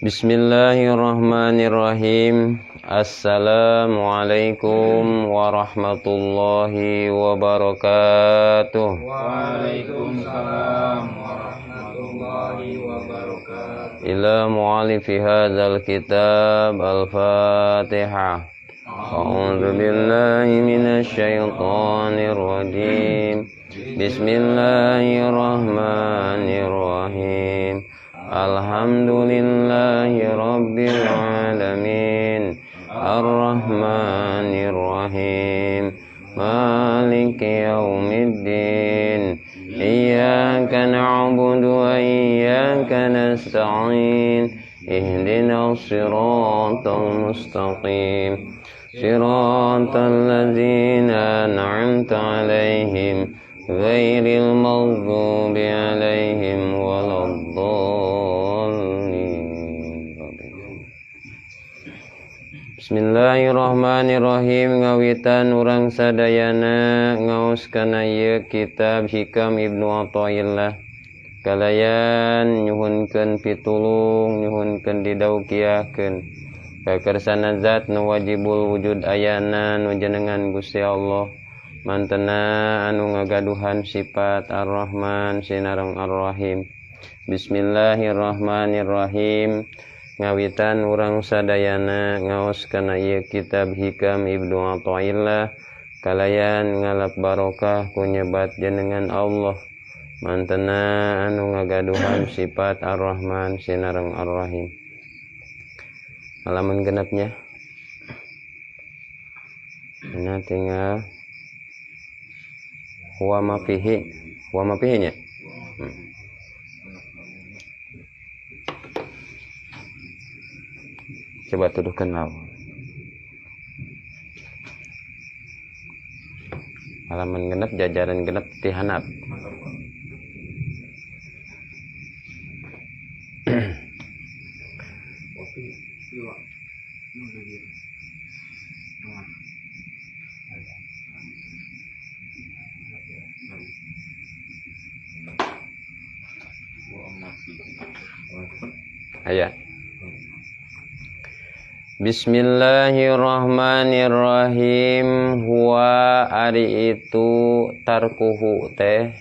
Bismillahirrahmanirrahim. Assalamualaikum warahmatullahi wabarakatuh. Waalaikumsalam warahmatullahi wabarakatuh. Ila mu'alifi hadzal kitab al-Fatihah. A'udzu billahi minasy syaithanir rajim. Bismillahirrahmanirrahim. Alhamdulillahi rabbil alamin. Arrahmanir rahim. Maliki yaumiddin. Iyyaka na'budu wa iyyaka nasta'in. Ihdinas siratal mustaqim. Siratal ladzina an'amta 'alaihim ghairil maghdubi 'alaihim waladdallin. Bismillahirrahmanirrahim. Ngawitan urang sadayana ngaos kana ieu kitab Hikam Ibnu Athaillah. Kalayan nyuhunkeun pitulung, nyuhunkeun didaukiahkeun kakersana zat nu wajibul wujud ayana nu jenengan Gusti Allah. Mantena anu ngagaduhan sifat Ar-Rahman sinareng Ar-Rahim. Bismillahirrahmanirrahim. Ngawitan urang sadayana ngaos kana ieu kitab Hikam Ibnu Athaillah. Kalayan ngalap barokah ku nyebat jenengan Allah. Mantena anu ngagaduhan sifat Ar-Rahman sinareng Ar-Rahim. Halaman genapnya. Nah, tinggal huwa ma fihi, huwa ma fihi nya. Coba tuduhkan lawan. Halaman genap, jajaran genap tihanap. Ayat. Bismillahirrahmanirrahim. Huwa ari itu tarkuhu teh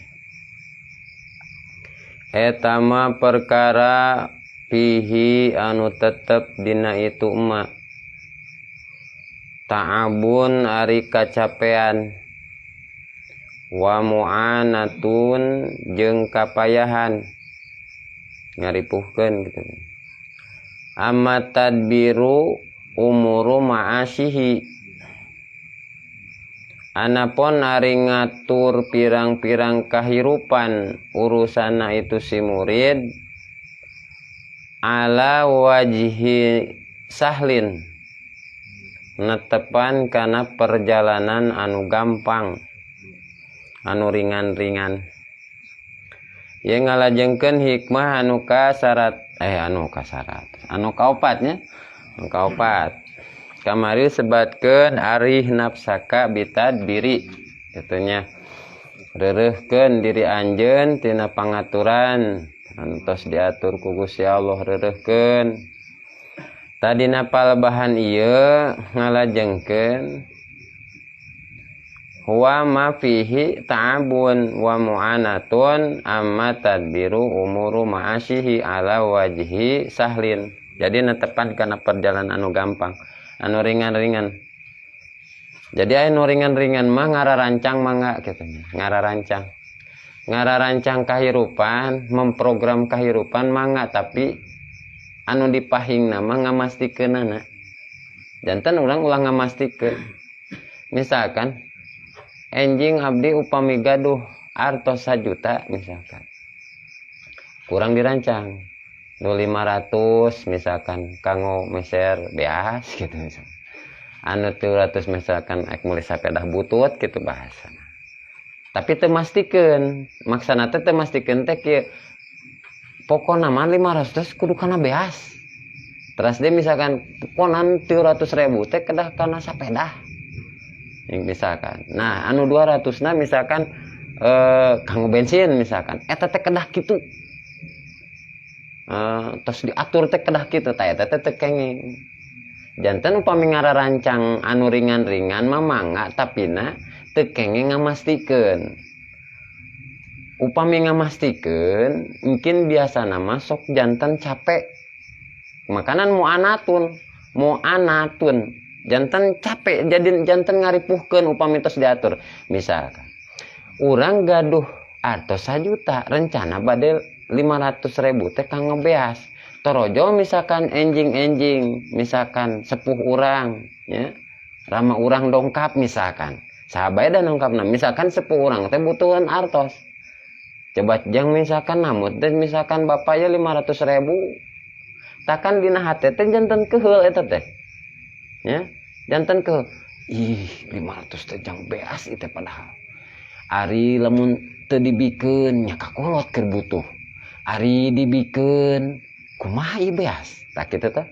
etama perkara fihi anu tetep dina itu emak ta'abun ari kacapean wa mu'anatun jeung kapayahan ngaripuhkeun gitu. Amma tadbiru umuru ma'asihi anapun ari ngatur pirang-pirang kahirupan urusana itu si murid ala wajhi sahlin netepan kana perjalanan anu gampang anu ringan-ringan. Ye ngalajengkeun hikmah anu kasarat anu kasarat anu kaopatnya anu kaopat kamari sebatkeun arih nafsaka bitadbiri itunya reureuhkeun diri anjeun tina pangaturan anu tos diatur ku Gusti Allah reureuhkeun. Tadina palebahan ieu ngalajengkeun huwa ma fihi ta'abun wa mu'anatun amma tadbiru umuru ma'asyihi ala wajhi sahlin. Jadi netepan kana perjalanan anu gampang, anu ringan-ringan. Jadi anu ringan-ringan mah ngararancang mangga kitu nya, ngararancang. Ngararancang kahirupan, memprogram kahirupan mangga, tapi anu dipahingna mah ngamastikeunana. Janten urang ulah ngamastikeun. Misalkan enjing abdi upami gaduh artos 1 juta misalkan kurang dirancang 500 misalkan kanggo meser beas gitu misalkan anu 300 misalkan ek meuli sapedah butut gitu bahasa. Tapi teu mastikeun maksana teh teu mastikeun teh kieu pokona mah 500 kudu kana beas. Terus dia misalkan pokonan 300.000 teh kedah kana sapedah. Yang misalkan. Nah, anu 200 na misalkan kanggo bensin misalkan. Eta teh kedah kitu. Tos diatur teh kedah kitu, tah eta teh teu kenging. Janten upami ngararancang anu ringan-ringan mah mangga, tapina teu kenging ngamastikeun. Upami ngamastikeun mungkin biasana mah sok janten capek. Makanan mu'anatun, mu'anatun. Janten capek, jadi janten ngaripuhkeun upami tos diatur. Misalkan urang gaduh artos 1 juta, rencana bade 500 ribu teh kanggo beas. Torojol misalkan enjing-enjing, misalkan sepuh urang ya, rama urang dongkap, misalkan sahabat dan dongkap. Misalkan sepuh urang teh butuhan artos, coba jang misalkan namut dan misalkan bapaknya 500 ribu, takkan dina hate teh janten keheul eta teh ya, janten ke ih, 500 teh jang beas itu, padahal ari lamun teu dibikeun nya kakolot keur butuh, ari dibikeun kumaha ieu beas. Tak kitu teh,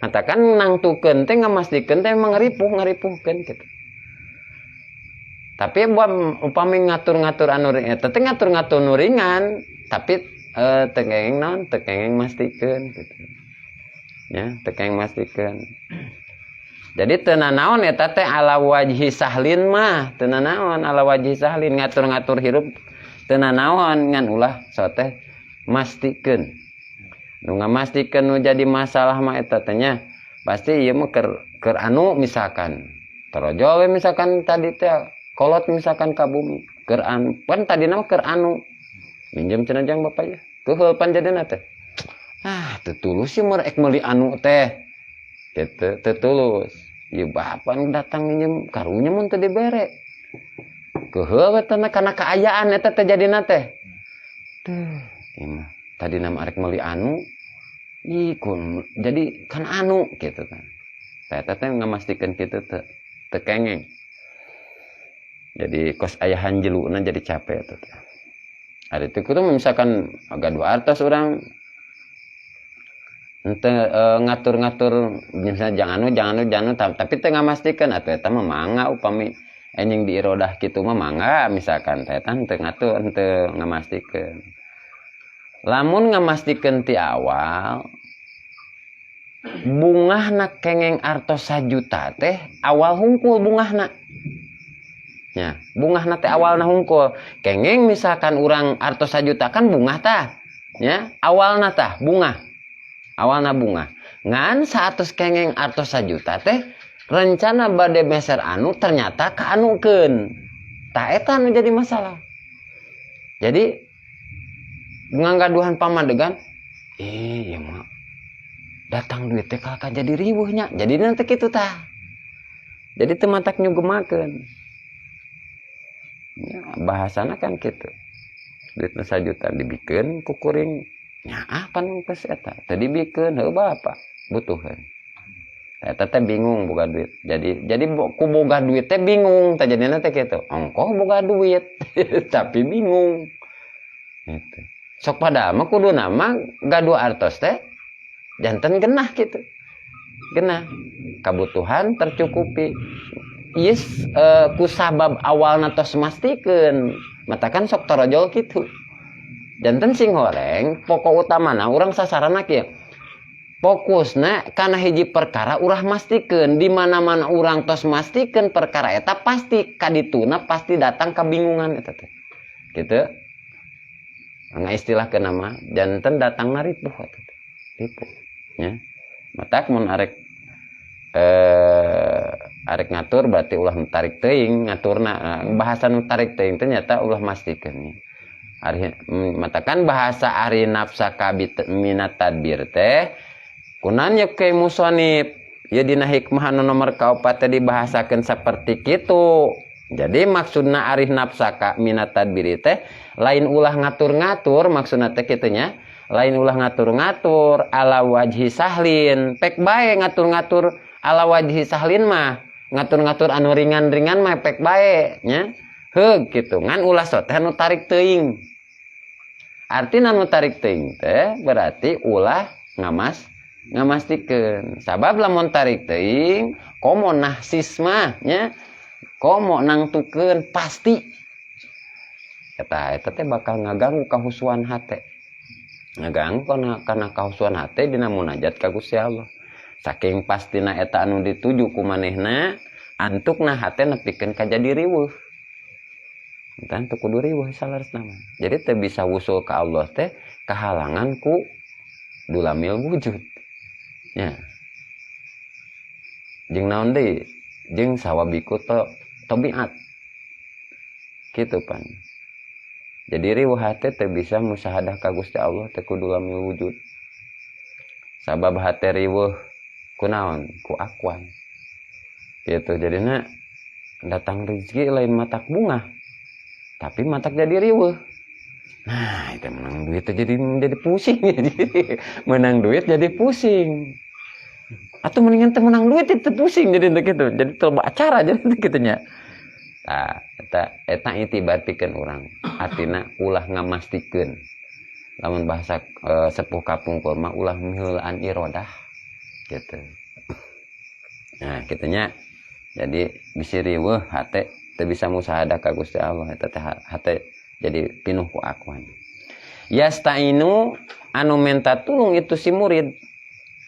katakan nangtukeun teh, ngamastikeun teh emang ngaripuh, ngaripuhkeun gitu. Tapi buat upami ngatur-ngatur anu eta teh, ngatur-ngatur nu ringan tapi teu kenging naon, teu kenging mastikeun gitu ya, teu kenging mastikeun. Jadi teu nanaon eta teh ala wajhi sahlin mah, teu nanaon ala wajhi sahlin ngatur-ngatur hirup teu nanaon, ngan ulah so teh mastikeun. Nu ngamastikeun nu jadi masalah mah eta teh nya pasti ieu mah keur anu, misalkan torojol we, misalkan tadi teh kolot, misalkan ka bumi keur anu, pan tadina mah keur anu minjem cenah jang bapak ya, keheul pan jadina teh, ah, teu tulus sih mah rek meuli anu teh gitu, teu tulus ieu bapak nu datang minjem, karunya mun teu dibere keheul we teh kana kaayaan eta teh jadina teh. Tuh ieu mah tadi nama arek meuli anu, ih, kun jadi kan anu gitu kan. Eta teh ngamastikeun kitu teh teu kengeng, jadi kos aya hanjeluna, jadi capek eta teh. Ari itu kudu misalkan agak dua artos orang ente ngatur-ngatur misalnya jangan anu, jangan anu, jangan anu, tapi teu ngamastikan atuh eta mah mangga. Upami enjing di irodah kitu mah mangga, misalkan teh eta teu ngatur, henteu ngamastikeun. Lamun ngamastikeun ti awal, bungahna kengeng artos 1 juta teh awal hungkul bungahna nya, bungahna teh awalna hungkul kengeng. Misalkan urang artos 1 juta kan bungah tah nya, awalna tah bungah, awalna bungah. Ngan 100 kengeng artos 1 juta teh rencana bade meser anu, ternyata kaanukeun, tah eta nu jadi masalah. Jadi nganggaduhan pamadegan, eh, ieu mah datang duit teh kalahka jadi riweuh nya, jadi nanti kitu tah, jadi teu matak nyugemakeun ya, bahasana kan gitu. Duit nu 1 juta dibikeun ku kuring nya, ah, pan geus eta teu dibikeun heuh bapak butuheun. Eta teh bingung boga duit, jadi ku boga duit teh bingung teh, jadina teh kitu. Ongkoh boga duit tapi bingung gitu. Sok padahal mah kudu nama gaduh artos teh janten genah gitu, genah kebutuhan tercukupi. Yes, ku sabab awalna tos mastikeun, matakan sok torojol gitu. Janten sing horeng pokok utamana urang sasaranna kieu, fokusna kana hiji perkara, urang mastikeun. Di mana-mana urang tos mastikeun perkara eta, pasti kadituna pasti datang kebingungan eta teh gitu. Nggak istilah ke nama janten datang ripuh eta teh, ripuh ya. Matak mun arek arek ngatur berarti ulah tarik teuing ngaturna. Nah, bahasa nu tarik teuing teh nyata ulah mastikeun. Ari matakan bahasa ari nafsaka minat tadbir teh kunan ya ke musonib ya, dina hikmah anu nomor kaopat teh dibahasakeun seperti kitu. Jadi maksudna arih nafsaka minat tadbir teh lain ulah ngatur-ngatur, maksudna teh kitu nya, lain ulah ngatur-ngatur ala wajhi sahlin. Pek bae ngatur-ngatur ala wajhi sahlin mah, ngatur-ngatur anu ringan-ringan mah pek bae nya, heug gitu, ngan ulah sok teh anu tarik teuing. Artina anu tarik teuing teh berarti ulah ngamastikeun, sabab lamun tarik teuing komo nahsis mah nya, komo nangtukeun pasti eta, eta teh bakal ngaganggu kahusuan hate. Ngaganggu karena kahusuan hate dina munajat ka Gusti Allah. Saking pastina eta anu dituju ku manehna, antukna hate nepikeun ka jadi riweuh. Entan teu kudu riweuh saleresna mah. Jadi teu bisa wusul ka Allah teh kahalangan ku dulamil wujud. Ya. Jeung naon deui? Jeung sawabiku tabiat. Kitu pan. Jadi riweuh hate teu bisa musyahadah ka Gusti Allah teh ku dulamil wujud. Sabab hate riweuh ku naon? Ku akuan. Gitu. Jadina datang rezeki lain matak bunga, tapi matak jadi riweuh. Nah, itu menang duit jadi pusing. Jadi menang duit jadi pusing. Atau mendingan teu menang duit itu pusing jadi teu gitu. Jadi teu acara jadi teu kitu nya. Tah, eta itibar pikeun urang. Artina ulah ngamastikeun. Lamun bahasa sepuh kapungkur mah ulah miheulaan irodah gitu. Nah, kitunya jadi bisi riweuh hate teu bisa musyahadah ka Gusti Allah eta teh hate jadi pinuh ku akuan. Yastainu anu menta tulung itu si murid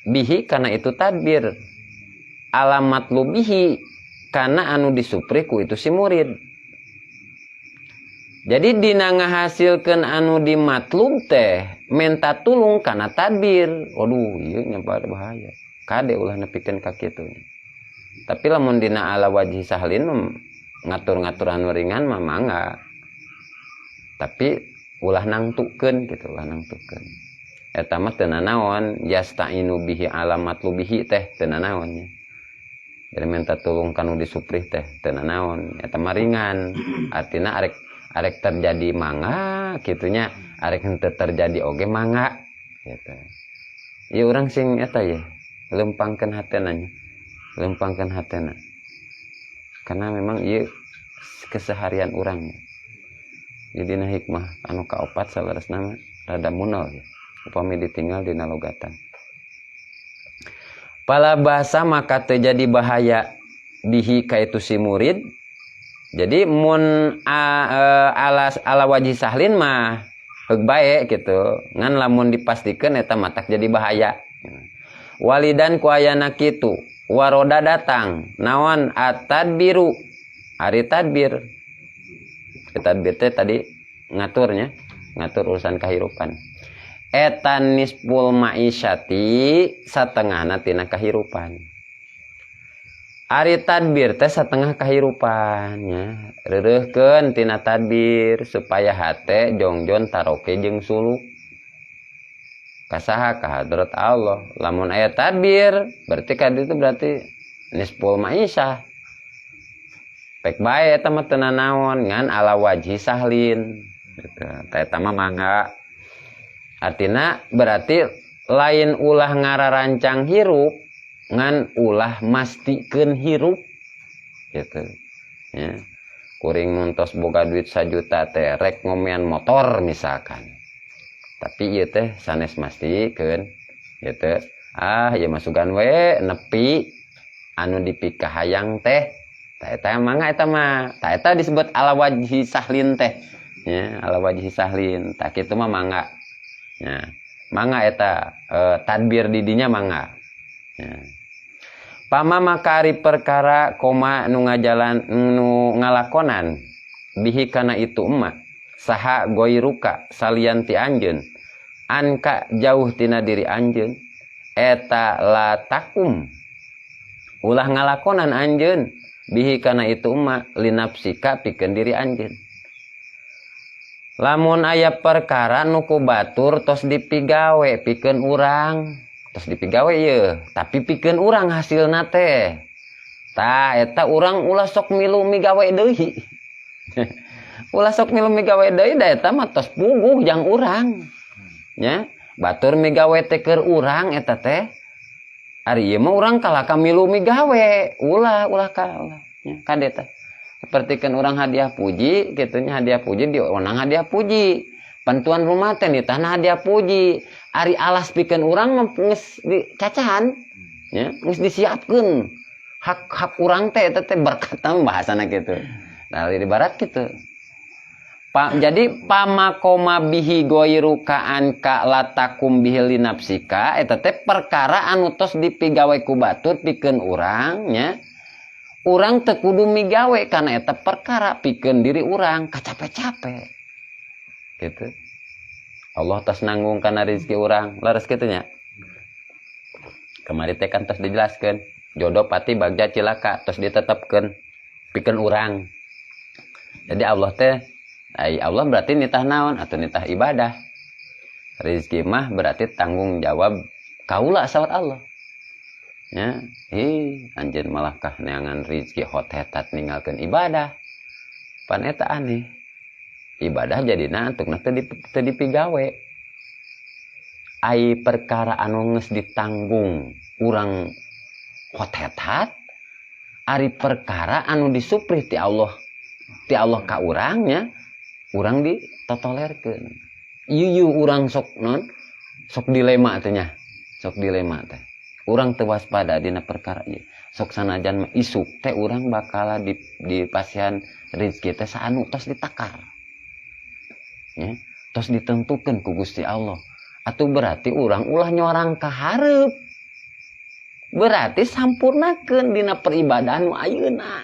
bihi karena itu tadbir alamat lubihi karena anu disupri ku itu si murid. Jadi dina ngahasilkeun anu dimatlub teh menta tulung karena tadbir. Waduh, ieu nya bahaya. Kade ulah nepikeun ka kitu. Tapi lamun dina ala wajhi sahlin ngatur-ngatur anu ringan mah mangga. Tapi ulah nangtukeun gitu, ulah nangtukeun. Eta mah teu nanaon yastainu bihi ala matlubihi teh teu nanaon nya. Jadi minta tulung kanu disuprih teh teu nanaon, eta mah ringan. Artina arek terjadi mangga kitunya, arek henteu terjadi oge mangga gitu. Ieu urang sing eta ye, lempangkeun hatena nya. Lempangkeun hatena. Karena memang ieu keseharian urang. Jadi na hikmah anu kaopat saleresna mah rada munal ya. Upami ditinggal dina logatan. Pala bahasa maka terjadi bahaya bihi ka itu si murid. Jadi mun ala wajhi sahlin mah heug bae gitu. Ngan lamun dipastikeun eta matak jadi bahaya. Walidan ku ayana kitu waroda datang naon atadbiru ari tadbir. Tadbir teh tadi ngaturnya, ngatur urusan kehidupan. Eta nisful ma'isyati satengahna tina kahirupan. Ari tadbir teh satengah kahirupannya. Reureuhkeun tina tadbir supaya hate jongjon taroke jeung suluk. Kasaha ka hadrat Allah. Lamun aya tadbir berarti ka ditu berarti nisful ma'isyah. Pek bae eta mah teu nanaon ngan ala wajhi sahlin. Gitu. Tah eta mah mangga. Artina berarti lain ulah ngararancang hirup ngan ulah mastikeun hirup gitu ya. Kuring mun tos boga duit 1 juta teh rek ngomean motor misalkan, tapi ieu teh sanes mastikeun gitu. Ah, ieu masukan we nepi anu dipikahayang teh. Tah, eta mangga, eta mah tah eta disebut ala wajhi sahlin teh ya, ala wajhi sahlin. Tah, kitu mah mangga ya, mangga eta tadbir didinya mangga ya. Pama makari perkara koma nu ngajalan nu ngalakonan bihi kana itu emak saha goiruka salian ti anjeun anka jauh tina diri anjeun eta la takum ulah ngalakonan anjeun bihi kana itu emak linapsika pikeun diri anjeun. Lamun aya perkara nu ku batur tos dipigawe pikeun urang, tos dipigawe ye, tapi pikeun urang hasilna teh, tah eta urang ulah sok milu migawe deui, ulah sok milu migawe deui, da eta mah tos puguh jang urang nya. Batur migawe teh keur urang eta teh, ari ieu mah urang kalah ka milu migawe. Ulah, ulah ka ulah nya kade teh. Seperti kan urang hadiah puji gitu nya, hadiah puji dionang, hadiah puji bantuan rumah teh di tanah hadiah puji, ari alas pikeun urang mah geus dicacahan nya, geus disiapkeun hak hak urang teh eta teh berkat bahasana gitu. Nah, di barat gitu. Jadi pamakoma bihi ghairuka anka la taqum bihi li nafsika eta teh perkara anu tos dipigawe ku batur pikeun urang nya. Urang teu kudu migawe kana eta perkara pikeun diri urang kacape-cape. Gitu. Allah tos nanggung kana rezeki urang, leres kitu nya. Kemari teh kan tos dijelaskeun, jodoh pati bagja cilaka tos ditetepkeun pikeun urang. Jadi Allah teh, ai Allah berarti nitah naon atau nitah ibadah. Rezeki mah berarti tanggung jawab kaula saur Allah. Ya, ih anjeun malah kah neangan rezeki hotetat ninggalkeun ibadah. Pan eta aneh. Ibadah jadina antukna teu dipigawe. Ai perkara anu geus ditanggung urang hotetat, ari perkara anu disuprih ti Allah, ti Allah ka urangnya, urang ditotolerkeun. Ieu urang sok non, sok dilema teh nya. Sok dilema teh. Urang teu waspada dina perkara ieu. Sok sanajan mah isuk teh urang bakal di pasihan rezeki teh saanu tos ditakar. Ya, tos ditentukeun ku Gusti Allah. Atuh berarti urang ulah nyorang ka hareup. Berarti sampurnakeun dina peribadahan nu ayeuna.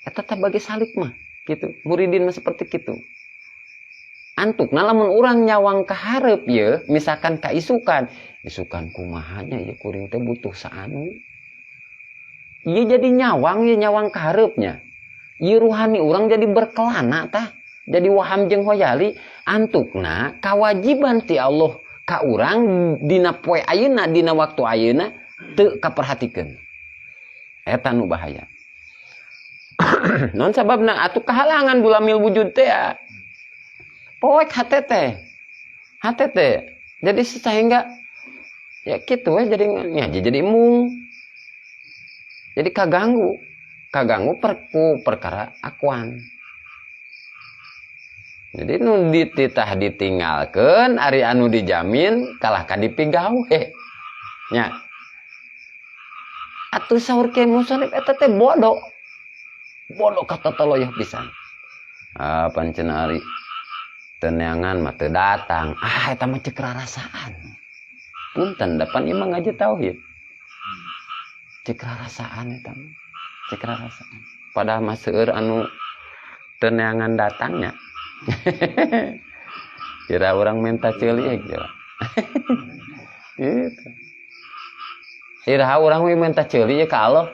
Eta teh bagi salik mah gitu. Muridin mah seperti kitu. Antukna lamun urang nyawang ka hareup ye, misalkan ka isukan, isukan kumahanya ye kuring teh butuh saanu. Ieu jadi nyawang ye nyawang ka hareupnya. Ieu ruhani urang jadi berkelana tah. Jadi waham jeung hoyali antukna kawajiban ti Allah ka urang dina poe ayeuna dina waktu ayeuna teu kaperhatikeun. Eta nu bahaya. Non sababna atuh kahalangan dulamil wujud teh ya. Poek hate teh. Hate teh. Jadi sehingga ya kitu we jadi ngaji jadi mung. Jadi kaganggu. Kaganggu perkara akuan. Jadi nu dititah ditinggalkeun ari anu dijamin kalah ka dipigawe. Nya. Atuh saur ke musonib eta teh bodoh. Bodoh kata taloyoh pisan. Ah pancen ari teneangan mah teu datang. Ah eta mah ceuk rarasaan. Punten depan ieu mah ngaji tauhid. Ceuk rarasaan eta mah. Ceuk rarasaan. Padahal mah seueur anu teneangan datangnya. Kira orang minta ceuli ya kira. Gitu. Iraha urang we minta ceuli ya ka Allah.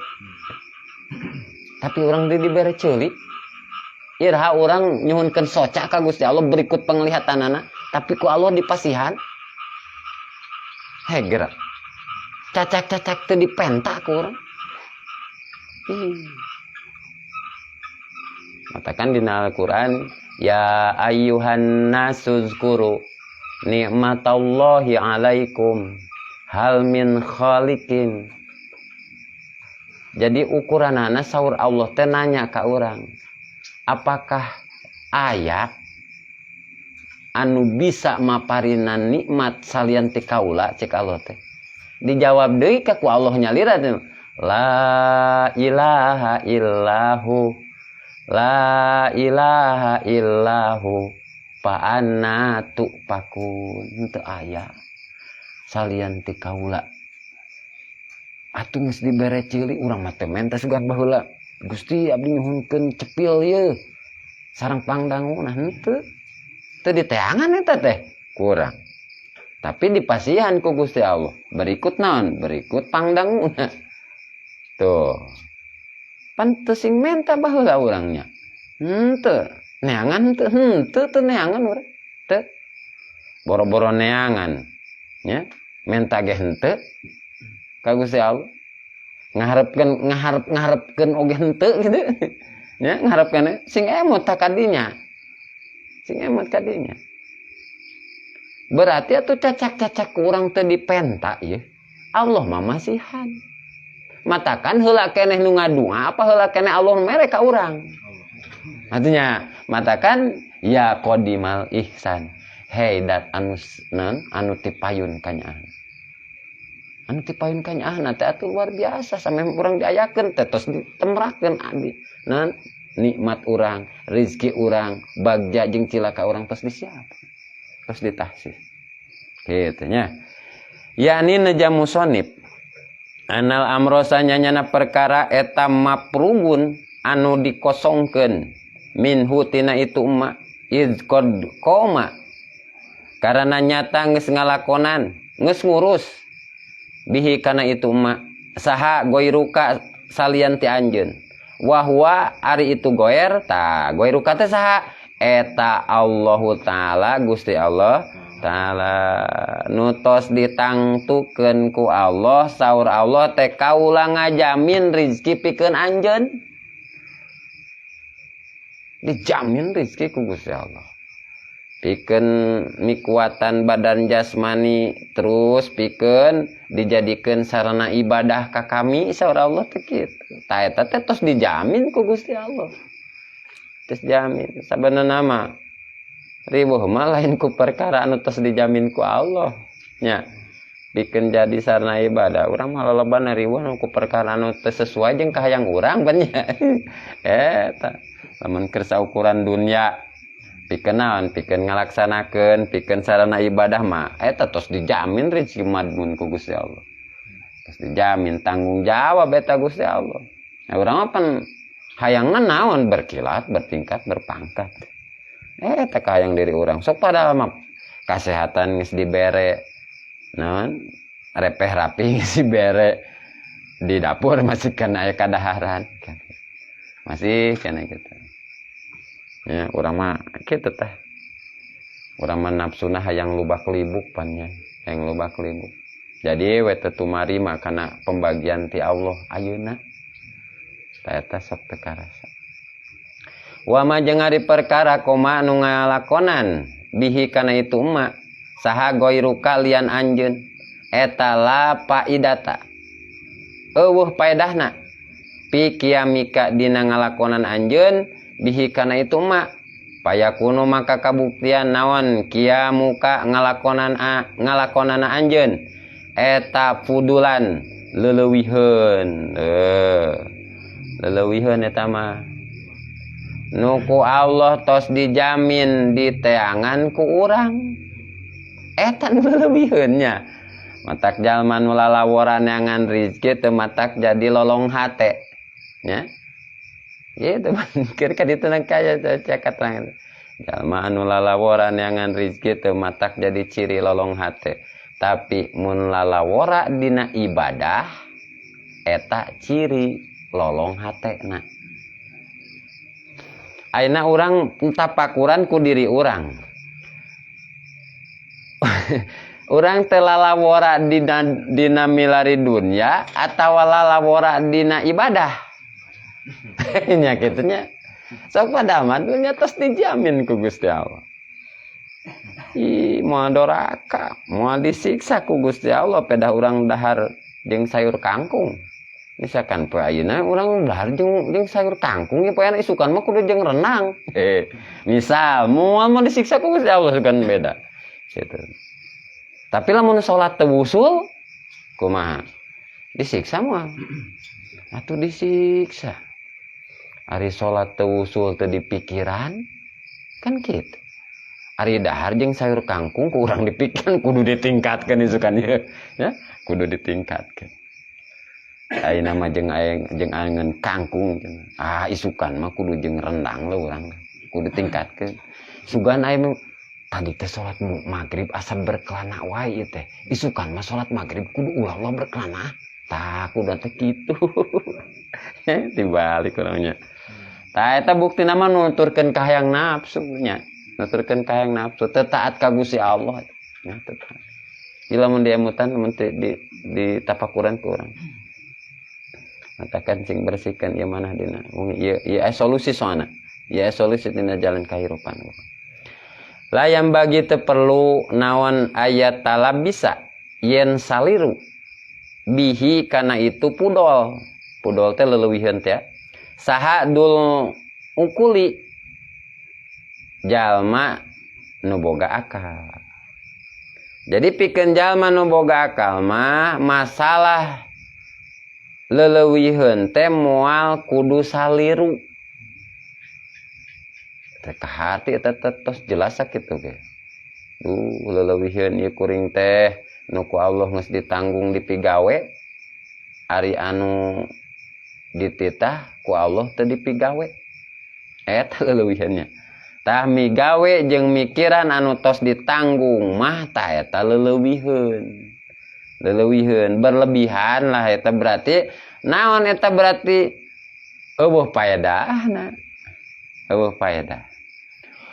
Tapi urang dibere ceuli. Iraha urang nyuhunkeun soca ka Gusti Allah berikut penglihatanana, tapi ku Allah dipasihan. Heger. Cacak-cacak teu dipenta ku urang. Matakan dina Al-Qur'an, ya ayyuhan nasuzkuru nikmatallahi alaikum hal min khaliqin. Jadi ukuranana saur Allah teh nanya ka urang, apakah aya anu bisa maparinan nikmat salian ti kaula cek Allah teh? Dijawab deui ka ku Allah nyalira teh, la ilaha illahu, la ilaha illahu fa anna tupakun. Henteu aya salian ti kaula. Atuh geus dibere ceuli urang mah teh menta sugan baheula. Gusti abdi nyuhunkeun cepil ieu sareng pangdangunna henteu. Teu diteangan eta teh kurang. Tapi dipasihan ku Gusti Allah. Berikut naon? Berikut pangdanguna. Tuh. Pan teu sing menta baheula urangnya. Henteu. Neangan henteu, henteu teu neangan urang. Teu. Boro-boro neangan. Nya, menta ge henteu ka Gusti Allah. Ngaharepkeun ngaharep ngaharepkeun oge henteu gitu. Nya, ngaharepkeun sing emut ta kadinya. Sing emut kadinya. Berarti atuh cacak-cacak urang teu dipenta ieu. Allah mah masihan. Matakan heula keneh nu ngadua apa heula keneh Allah mere ka urang. Artinya matakan ya qadimal ihsan. Hei dat anu non anu tipayun kanyaah. Anu tipayun kanyaah teh atuh luar biasa sampe urang diayakeun teh tos ditemrakeun abdi. Non Nikmat urang, rizki urang, bagja jeung cilaka urang tos disiap. Tos ditahsis. Kitu nya. Yakni neja musonib anal amrosa nyana perkara eta mafrughun anu dikosongkeun minhu tina itu ma iz qad qoma karena nyata geus ngalakonan geus ngurus bihi kana itu ma saha goiruka salian ti anjeun wahwa ari itu goer ta goiruka teh saha eta Allahu taala Gusti Allah taala nutos ditangtukeun ku Allah saur Allah teh kaula ngajamin rizki pikeun anjeun dijamin rizki ku Gusti Allah pikeun mikuatan badan jasmani terus pikeun dijadikeun sarana ibadah ka kami saur Allah teh kitu ta eta teh tos dijamin ku Gusti Allah tos jamin sabenerna mah ribuh mah lain ku perkara anu tos dijamin ku Allah nya pikeun jadi sarana ibadah urang mah lolobana riweuh ku perkara anu teu sesuai jeung kahayang urang ban nya eta lamun keur saukuran dunya pikeun naon pikeun ngalaksanakeun pikeun sarana ibadah mah eta tos dijamin rezeki madmun ku Gusti Allah tos dijamin tanggung jawab eta Gusti Allah nah, urang mah pan hayangna naon berkilat bertingkat berpangkat eta kahayang diri urang sok padahal mah kasehatan geus dibere naon repeh rapi geus dibere di dapur masih kena aya kadaharan kan masih kena gitu ya urang mah kitu teh urang mah nafsuna hayang lubak libuk pan nya hayang lubak libuk jadi we teu tumarima kana pembagian ti Allah ayeuna ta eta sok teu karasa wa ma jeung ari perkara koma anu ngalakonan bihi kana itu ma saha goiruka lian anjeun eta la faidata eueuh faedahna pi kiamika dina ngalakonan anjeun bihi kana itu ma payakunu maka kabuktian naon kiamuka ngalakonan a ngalakonana anjeun eta fudulan leleuwiheun leleuwiheun eta mah nu ku Allah tos dijamin diteangan ku urang eta nu leleuwiheun nya matak jalma nu lalaworan neangan rizki teu matak jadi lolong hate nya gitu keur ka ditu na kaya cek katerangan jalma anu lalaworan neangan rizki teu matak jadi ciri lolong hate tapi mun lalawora dina ibadah eta ciri lolong hatena. Ayeuna urang tapakuran ku diri urang. Urang teh lalawora dina milari dunya atawa lalawora dina ibadah. Nya kitu nya. Sok padahal mah dunya tos dijamin ku Gusti Allah. Ih, moal doraka, moal disiksa ku Gusti Allah pedah urang dahar jeung sayur kangkung. Misalkan poe ayeuna urang dahar jeung sayur kangkung ya poe isukan mah kudu jeung renang. Misal moal mah disiksa ku Gusti Allah sugan beda. Gitu. Tapi lamun salat teu wusul kumaha? Disiksa moal. Atuh disiksa. Ari salat teu wusul teu dipikiran kan kitu. Ari dahar jeung sayur kangkung ku urang dipikiran kudu ditingkatkeun isukan ieu ya, kudu ditingkatkeun. Ayeuna mah jeung aing jeung angeun kangkung cenah. Ah isukan mah kudu jeung rendang leuh urang kudu tingkatkeun. Sugan aing tadi teh salat maghrib asa berkelana wae ieu teh. Isukan mah salat maghrib kudu ulah-ulah berkelana. Tah kudu teh kitu. Dibalik urangnya. Tah eta buktina mah nuturkeun kahayang nafsu nya. Nuturkeun kahayang nafsu teu taat ka Gusti Allah. Nya teu taat. Ieu lamun diemutan lamun di tapakuran ku urang. Matakan sing bersihkan ieu manah dina. Mung ieu ieu aya solusi soalna. Ieu aya solusi dina jalan kahirupan. Layam bagi teu perlu naon ayat talabisa yen saliru bihi kana itu pudol. Pudol teh leleuwiheun teh. Saha dul ukuli jalma nu boga akal. Jadi pikeun jalma nu boga akal mah masalah leleuwiheun teh moal kudu saliru. Teh ka hati eta tos jelas sakitu ge. Duh, leleuwiheun ieu kuring teh nu ku Allah geus ditanggung dipigawe, ari anu dititah ku Allah teu dipigawe. Eta leleuwiheunnya. Tah migawe jeung mikiran anu tos ditanggung mah tah eta leleuwiheun. Leleuwiheun berlebihan lah eta berarti naon eta berarti eueuh paedahna. Eueuh paedah.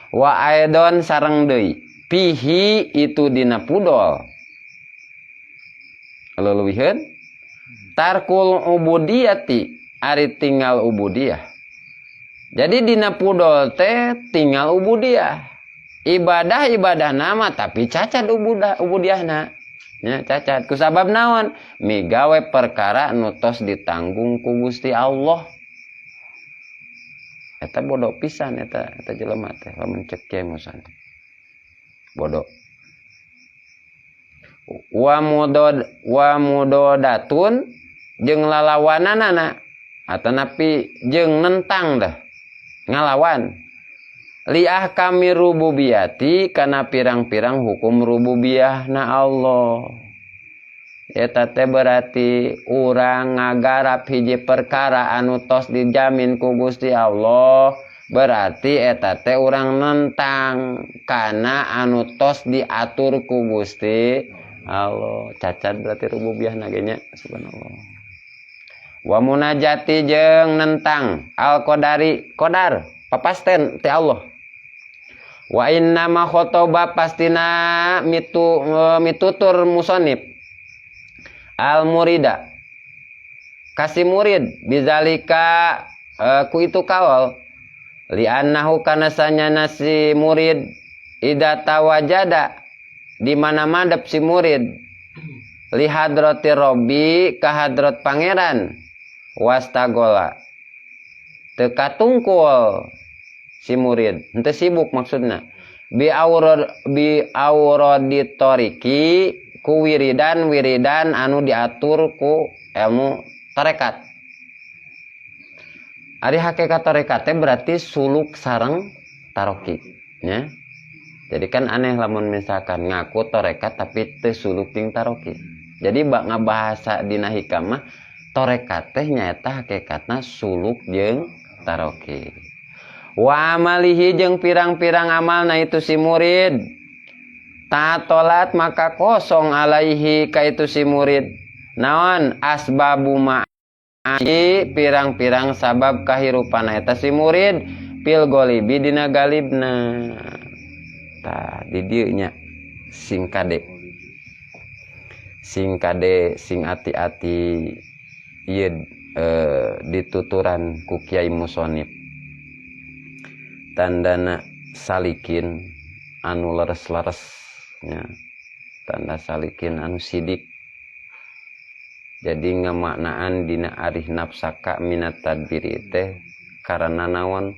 Wa aidon sareng deui pihi itu dina pudol. Leleuwiheun tarkul ubudiyati ari tinggal ubudiyah. Jadi dina pudol teh tinggal ubudiyah. Ibadah-ibadah nama tapi cacat ubudiyahna. Nya cacat kusabab naon? Migawe perkara nu tos ditanggung ku Gusti Allah. Eta bodoh pisan eta jelema teh lamun cek Kiai Musa. Bodoh. Wa mudodatun jeung lalawananana atanapi jeung nentang dah ngalawan liah kami rububiyati kana pirang-pirang hukum rububiyah na Allah. Eta teh berarti urang ngagarap hiji perkara anu tos dijamin ku Gusti Allah, berarti eta teh urang nentang kana anu tos diatur ku Gusti Allah. Cacat berarti rububiyah ge nya, subhanallah. Wa munajati jeung nentang al qadari qadar papasten ti Allah. Wa inna ma khotoba pastina mitutur musonib al murida kasih murid bizalika ku itu kawal li annahu kana sanyana si murid ida tawajada di mana madep si murid li hadrati rabbi ka hadrat pangeran wastagola teu katungkul si murid henteu sibuk maksudna bi auradi toriki ku wiridan anu diatur ku ilmu tarekat. Ari hakikat tarekat teh berarti suluk sareng taroki nya. Jadi kan aneh lamun misalkan ngaku tarekat tapi teu suluk jeung taroki. Jadi bak ngabahasa dina hikam mah tarekat teh nyaeta hakikatna suluk jeung taroki. Wa amalihi jeung pirang-pirang amalna itu si murid. Tatolat maka kosong alaihi ka itu si murid. Naon asbabu ma'asi pirang-pirang sabab kahirupan eta si murid pil golibi dina galibna. Tah di dieu nya sing kade. Sing kade sing ati-ati ieu dituturan ku Kiai Musonib. Tandana salikin anu leres-leres nya, tanda salikin anu sidik. Jadi ngamaknaan dina arih nafsaka minat tadbiri teh karena naon?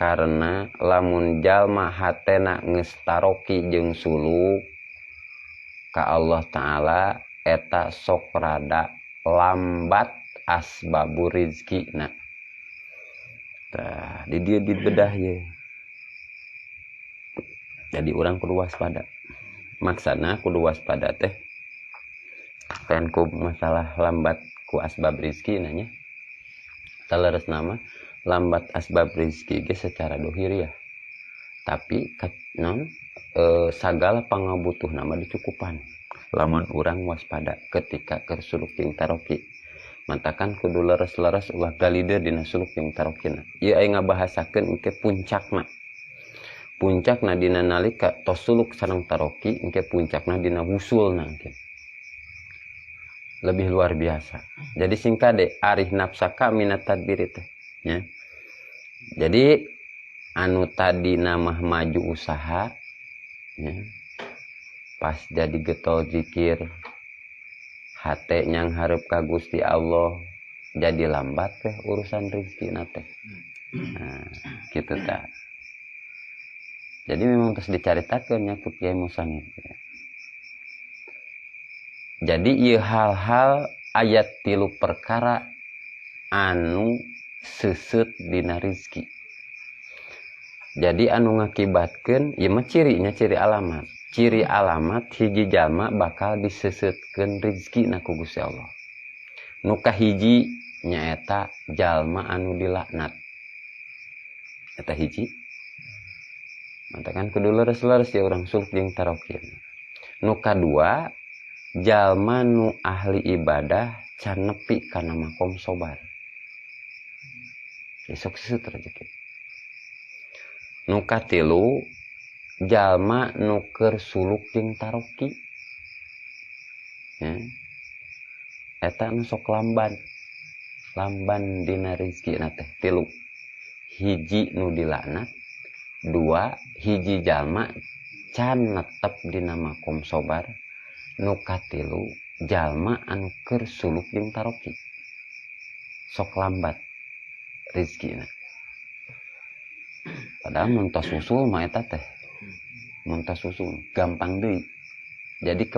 Karena lamun jalma hatena geus taroki jeung suluk ka Allah Ta'ala eta sok rada lambat asbabu rizkina. Tah di dieu dibedah ye. Jadi urang kudu waspada. Maksana kudu waspada teh kan ku masalah lambat ku asbab rizki nanya. Taleres nama lambat asbab rizki ge secara dohiriah. Tapi non sagala pangabutuh nama dicukupan. Lamun urang waspada ketika keur suluk jeung taroki. Mantakan kudu leres-leres ulah galide dina suluk jeung tarokina. Ieu aya ngabahasakeun engke puncakna. Puncakna dina nalika tos suluk sareng taroki engke puncakna dina wusulna engke. Lebih luar biasa. Jadi sing kade arih nafsaka minat tadbir teh nya. Jadi anu tadi namah maju usaha nya, pas jadi getol zikir hate nyang hareup ka Gusti Allah jadi lambat teh urusan rezekina teh. Nah, kitu tah. Jadi memang terus dicaritakeun nya ku Kiai Musonib. Jadi ieu hal-hal ayat 3 perkara anu seuseut dina rezeki. Jadi anu ngakibatkeun ieu mah cirinya, ciri alamat. Ciri alamat hiji jalma bakal disesetkeun rizkina ku Gusti Allah. Nu kahiji nyaeta jalma anu dilaknat. Eta hiji. Matakan kudu leres-leres ya urang suluk jeung tarokin. Nu kadua jalma nu ahli ibadah can nepi kana makom sobar. Esok seset rezeki. Nu katilu jalma nu keur suluk jeung taroki. Ya. Eta nu sok lamban. Lamban dina rezekina teh tilu. Hiji nu dilaknat, dua hiji jalma can netep dina makom sobar, nu katilu jalma anu keur suluk jeung taroki. Sok lambat rezekina. Padahal mun tos usul mah eta teh. Mun tos usul gampang deui. Jadi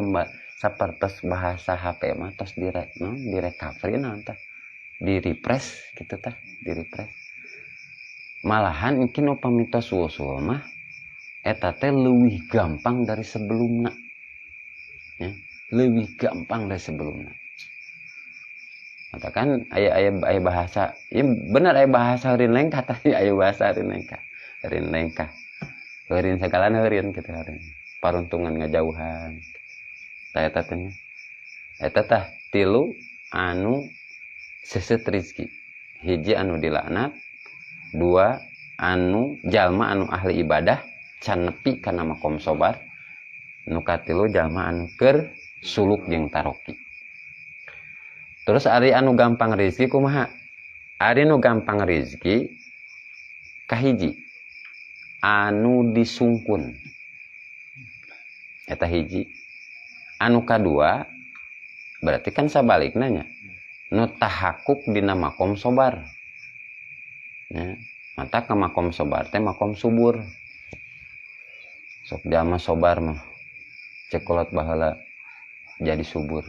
sapertos bahasa HP mah tos direcovery naon tah? Di refresh gitu tah, di refresh. Malahan mungkin upami tos usul mah eta teh leuwih gampang dari sebelumna. Ya, leuwih gampang dari sebelumna. Katakan aya bahasa, ya bener aya bahasa heurin lengkah tadi, aya bahasa heurin lengkah. Heurin lengkah. Heurin sagalan heurin kitu heurin. Paruntungan ngajauhan. Tah eta teh nya. Eta tah tilu anu seset rizki. Hiji anu dilaknat, dua anu jalma anu ahli ibadah can nepi kana makom sobar, nu katilu jalma anu keur suluk jeung taroki. Terus ari anu gampang rizki kumaha? Ari nu gampang rizki kahiji anu disungkun. Eta hiji. Anu kadua berarti kan sabalikna nya. Nu tahakuk dina makom sobar. Ya, mata ke makom sobar teh makom subur. Sok jalma sobar mah cekolot baheula jadi subur.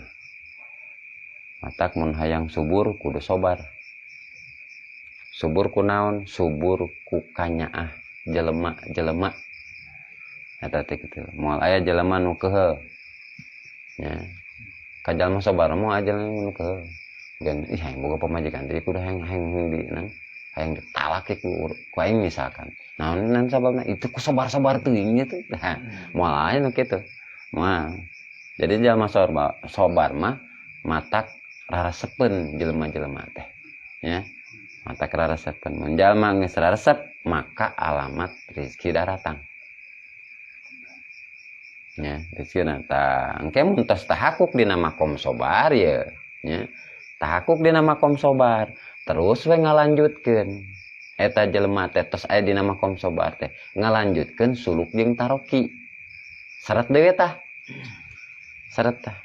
Matak mun hayang subur kudu sobar. Subur ku naon? Subur ku kanyaah jelema-jelema. Eta teh kitu. Moal aya jelema nu keuheul. Nya. Ka jalma sobar moal aya jelema nu keuheul. Gen ih hayang boga pamajikan teh kudu hayang di nang hayang ditalak ku aing misalkan. Naon nan sababna itu ku sobar-sobar teuing gitu. Nah, moal aya nu kitu. Moal. Jadi jalma sobar mah matak rarasepeun jelema-jelema teh. Ya. Matak rarasepeun. Mun jalma geus raresep maka alamat rezeki daratang. Ya, rezeki datang. Engke mun tos tahakuk dina makom sobar ye, nya. Tahakuk dina makom sobar, terus we ngalanjutkeun. Eta jelema teh tos aya dina makom sobar teh ngalanjutkeun suluk jeung taroki. Seret deui tah. Seret tah.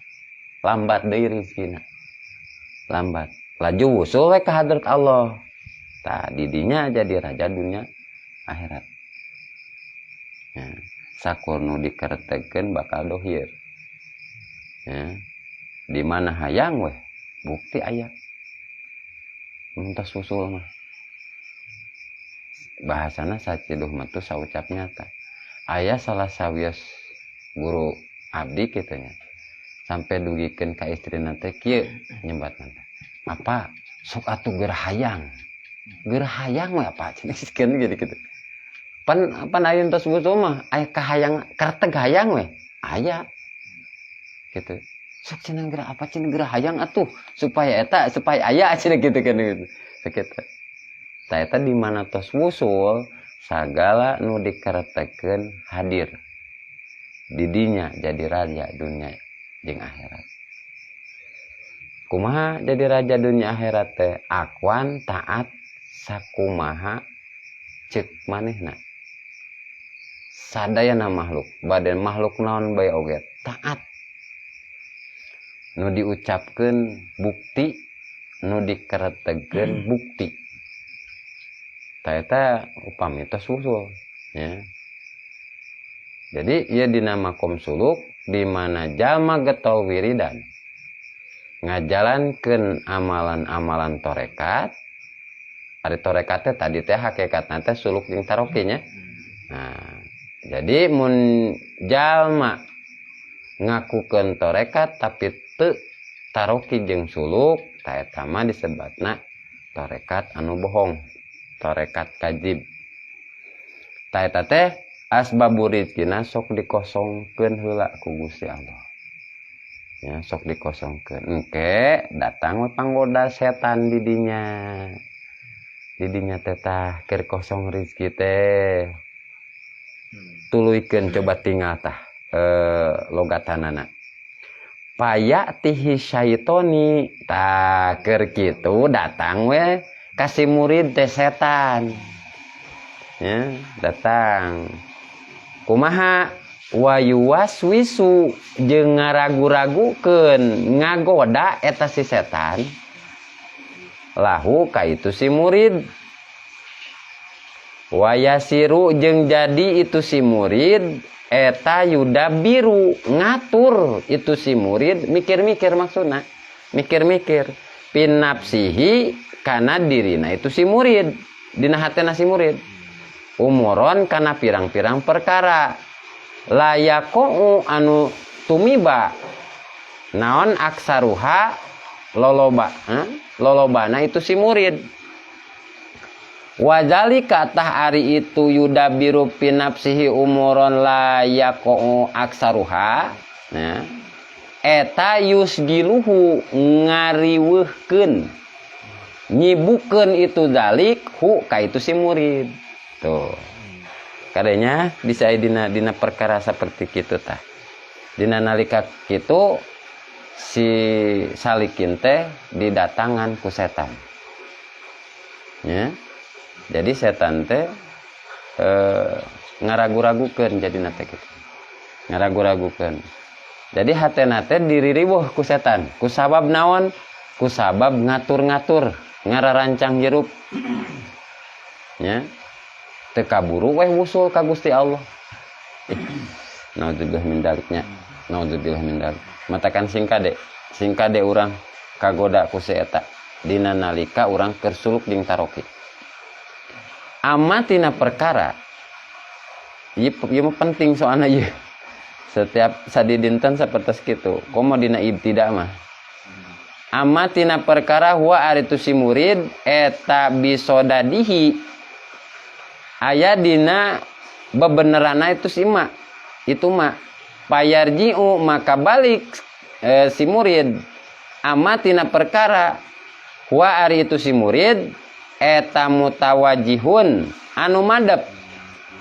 Lambat deui rezekina. Lambat. Laju wusul we ka hadrat Allah. Tah didinya jadi raja dunia akhirat. Ya, sakur nu dikeretekeun bakal dohir. Ya. Di mana hayang weh bukti aya. Mun tos wusul mah. Bahasana saciduh mah tuh saucap nyata. Aya salah sawios guru abdi kitu nya. Sampai dugikeun ka istrina teh kieu nyebatna teh. Apa sok atuh geura hayang. Geura hayang we apa cenah geus gitu gitu. Pan aya tos wusul mah aya kahayang kareteg hayang we. Aya. Gitu. Sok cenah geura apa cenah geura hayang atuh supaya eta supaya aya cenah gitu kan gitu. Sakitu. Tah eta di mana tos wusul sagala nu dikaretekeun hadir. Didinya jadi raja dunia jeung akhirat. Kumaha jadi raja dunia akhirat teh? Akuan taat sakumaha ceuk manehna. Sadayana makhluk, badan makhluk naon bae oge taat. Nu diucapkeun bukti, nu dikeretegeun bukti. Tah eta upami tos wusul, ya. Jadi ieu dina makom suluk di mana jalma getol wiridan ngajalankeun amalan-amalan torekat. Ari torekat teh tadi teh hakikatna teh suluk jeung taroki nya. Nah, jadi mun jalma ngakukeun torekat tapi teu taroki jeung suluk, ta eta mah disebatna torekat anu bohong, torekat kajib. Ta eta teh asbabu rizkina sok dikosongkeun heula ku Gusti Allah. Ya, sok dikosongkeun. Engke datang we panggoda setan di dinya. Di dinya teh tah keur kosong rizki teh. Tuluykeun coba tinggal tah logatanana. Paya'tihi syaitoni, tah keur kitu datang we ka si murid teh setan. Ya, datang. Kumaha? Wa yuwaswisu jeung ngaragu-ragukeun, ngagoda eta si setan lahu ka itu si murid. Wa yasiru jeung jadi itu si murid eta yudabiru ngatur itu si murid, mikir-mikir maksudna, mikir-mikir pinapsihi kana dirina itu si murid, dina hatena si murid, umuron kana pirang-pirang perkara layako'u anu tumiba naon aksaruha loloba, lolobana itu si murid. Wazalika tah ari itu yudabiru pinapsihi umuron layako'u aksaruha, nah, eta yusgiluhu ngariweuhkeun nyibukeun itu zalik hu ka itu si murid. Tuh kadenya bisa dina dina perkara seperti kitu tah. Dina nalika kitu si salikin teh didatangan ku setan. Ya. Jadi setan teh ngaragu-ragukeun jadi nate kitu. Ngaragu-ragukeun. Jadi hatena teh diririweuh ku setan. Ku sabab naon? Ku sabab ngatur-ngatur, ngararancang hirup. Ya. Teu kaburu weh wusul ka Gusti Allah. Naudzubillah min daliknya. Naudzubillah min dalik. Matakan sing kade urang kagoda ku si eta dina nalika urang keur suluk jeung taroki. Amma tina perkara ieu, ieu mah penting soalna ieu. Setiap sadidinten sapertos kitu. Komo dina ibtida mah. Amma tina perkara huwa ari tu si murid eta bisodadihi aya dina bebenerana itu si ma, itu ma payarji'u maka balik si murid amma tina perkara huwa ari itu si murid eta mutawajihun anu madep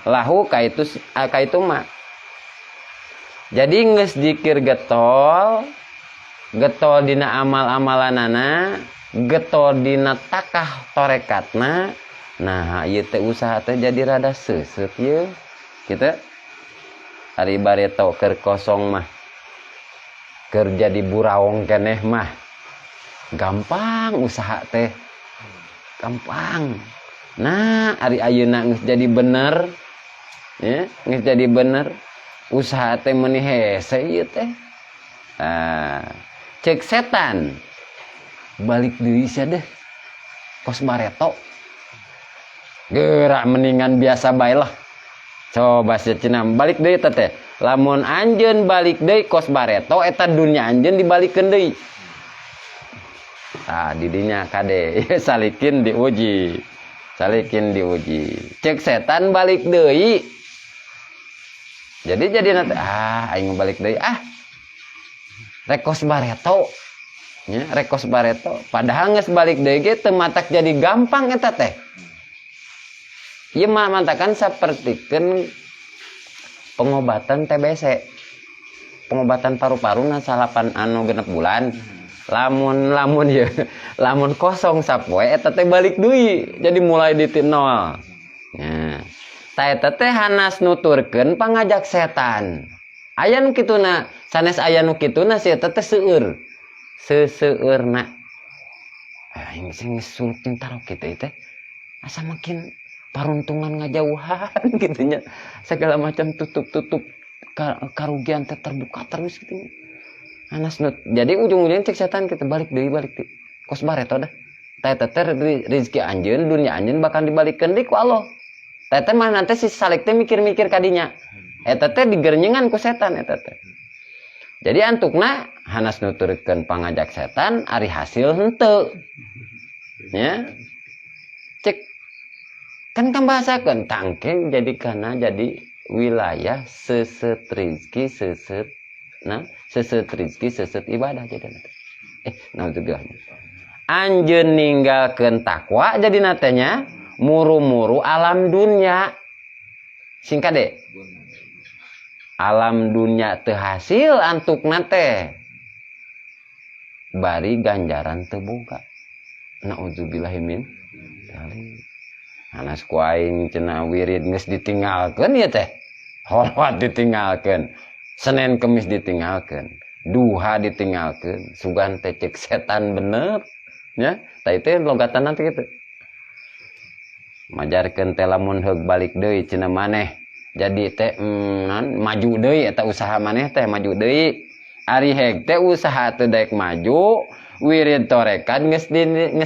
lahu ka itu, ka itu ma. Jadi geus jikir getol getol dina amal-amalanana, getol dina takah torekatna. Nah, ieu teh usaha teh jadi rada seuseut ieu. Kitu. Ari bareto keur kosong mah, keur jadi buraong keneh mah gampang usaha teh. Gampang. Nah, ari ayeuna geus jadi bener. Ya, geus jadi bener. Usaha teh meuni hese ieu teh. Nah, cek setan balik deui sia deh. Kos bareto. Gerak mendingan biasa bae lah. Coba cenah balik deui teh teh. Lamun anjeun balik deui kos bareto eta dunya anjeun dibalikeun deui. Tah didinya kade salikin diuji. Salikin diuji. Cek setan balik deui. Jadi nanti ah aing balik deui ah. Rek kos bareto. Nya rek kos bareto. Padahal geus balik deui ge teu matak jadi gampang eta teh. Ieu mah mantakan sapertikeun pengobatan TBC. Pengobatan paru-paru na salapan anu 6 bulan. Lamun lamun ya, lamun kosong sapoe eta teh balik deui. Jadi mulai di titik nol. Nya. Ta eta teh hanas nuturkeun pangajak setan. Aya nu kituna, sanes aya nu kituna si eta teh seueur. Seseueurna. Aing sing geus suluk jeung taroki teh teh. Asa makin paruntungan ngajauhan gitu nya. Segala macam tutup-tutup karugian teh terbuka terus gitu nya. Anas nut. Jadi ujung-ujungnya cek setan kita balik deui, balik deui. Kos bareto dah. Ta eta teh rizki anjeun, dunia anjeun bakal dibalikeun deui ku Allah. Teh mah nanti si salik teh mikir-mikir kadinya. Eta teh digerenyengan ku setan eta teh. Jadi antukna hanas nuturkeun pangajak setan, ari hasil henteu. Ya. Cek kan kan bahasakeun tangke jadi karena jadi wilayah seset rizki seset, nah, seset rizki seset ibadah jadi nanti. Naudzubillah. Anjeun ninggalkeun takwa jadi natenya muru-muru alam dunia. Singkat deh. Alam dunia teu hasil antukna teh. Bari ganjaran teu boga. Naudzubillahi min dzalik. Anas ku aing cenah wirid geus ditinggalkeun ieu teh. Holwat ditinggalkeun. Senin Kemis ditinggalkeun. Duha ditinggalkeun. Sugan teh cek setan bener. Ya, tah itu logatan nanti gitu. Majarkeun teh lamun heug balik deui cenah maneh. Jadi teh maju deui eta usaha maneh teh maju deui. Ari heg teh usaha teu daek maju, wirid torekat geus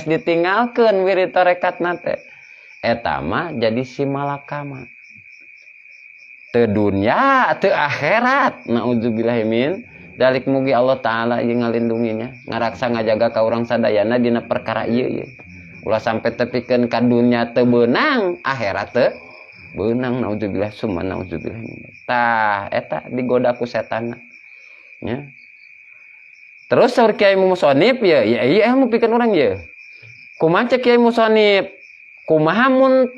ditinggalkeun wirid torekatna teh. Eta mah jadi si malakama. Teu dunya, teu akhirat. Naudzubillahi min dzalik. Mugi Allah Ta'ala ieu ngalindunginya, ngaraksa ngajaga ka urang sadayana dina perkara ieu ieu. Ulah sampai tepikeun ka dunya teu beunang, akhirat teu beunang. Naudzubillah summa naudzubillah. Tah eta digoda ku setan. Ya. Terus saur Kiai Musonif ya, ya iya ilmu pikeun urang ye. Kumaha cek Kiai Musonif? Kumaha mun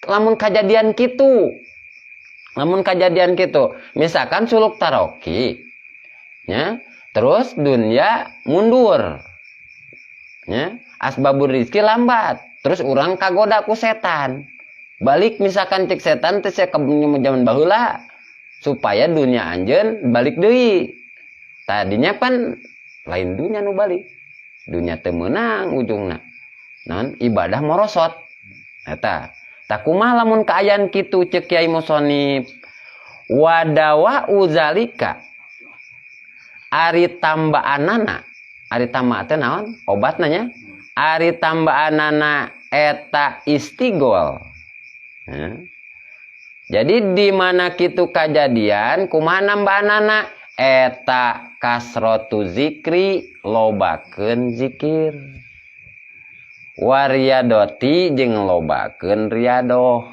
lamun kajadian kitu? Lamun kajadian kitu, misalkan suluk taroki, ya, terus dunia mundur, ya, asbabur rizki lambat, terus urang kagoda ku setan. Balik misalkan cek setan teh sia zaman baheula supaya dunia anjeun balik deui. Tadinya pan lain dunia nu balik. Dunia teu meunang ujungna. Non ibadah morosot. Eta. Tah kumaha lamun kaayaan kitu cek Kiai Musonif? Wadawa uzalika. Ari tambaanana, ari tambah teh naon? Obatna nya. Ari tambaanana eta istigol. Jadi di mana kitu kajadian kumaha nambahanana eta kasrotu zikri, lobakeun zikir, wariyadoti jeung lobakeun riadoh.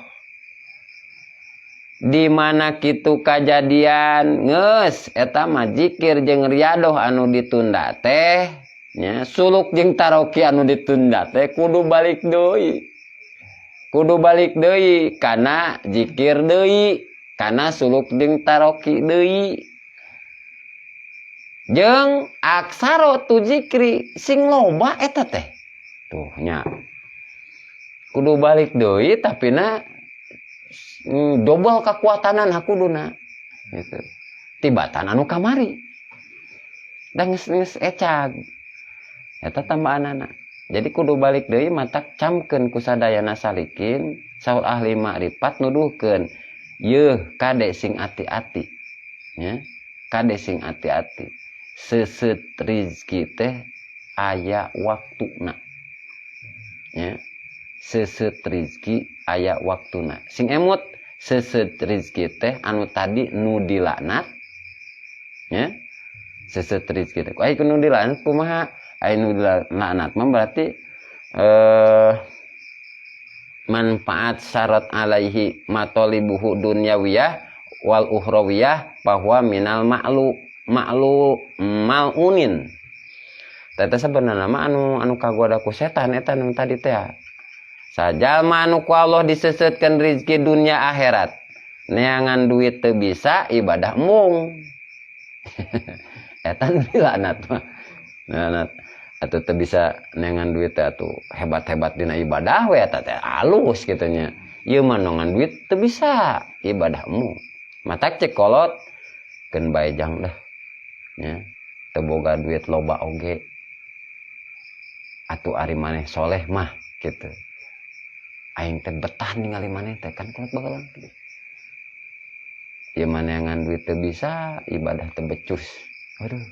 Di mana kitu kajadian geus eta mah zikir jeung riadoh anu ditunda teh nya, suluk jeung taroki anu ditunda teh kudu balik deui, kudu balik deui kana zikir deui, kana suluk jeung taroki deui, jeung aksaro tu zikri sing loba eta teh tuh nya. Kudu balik deui tapi na dobel kekuatanan hakuduna gitu tibatan anu kamari dan geus geus ecag eta tambahanana. Jadi kudu balik deui. Matak camkeun ku sadayana salikin, saur ahli makrifat nuduhkeun yeuh, kade sing ati-ati nya, kade sing ati-ati, seuseut rizki teh aya waktuna nya. Seuseut rizki aya waktuna, sing emut. Seuseut rizki teh anu tadi nu dilaknat nya. Seuseut rizki teh ai nu dilaknat kumaha? Ai nu dilaknat mah berarti manfaat syarat alaihi matolibuhu dunyawiyah wal ukhrawiyah bahwa minal ma'lu ma'lu mal'unin. Teta sebenarnya mah anu anu kagoda ku setan eta nu tadi teh. Sajalma anu ku Allah disesetkeun rizki dunia akhirat, neangan duit teu bisa, ibadah embung, eta nu dilaknat mah. Laknat atau teu bisa neangan duit teh atuh hebat-hebat dina ibadah we, eta teh alus kitu nya. Ieu mah neangan duit teu bisa, ibadah embung. Matak cek kolot keun bae jang dah nya, teu boga duit loba oge atuh ari maneh soleh mah gitu, aing teh betah ningali maneh teh kan kolot baheula gitu. Ieu mah neangan duit teu bisa, ibadah teu becus. Aduh,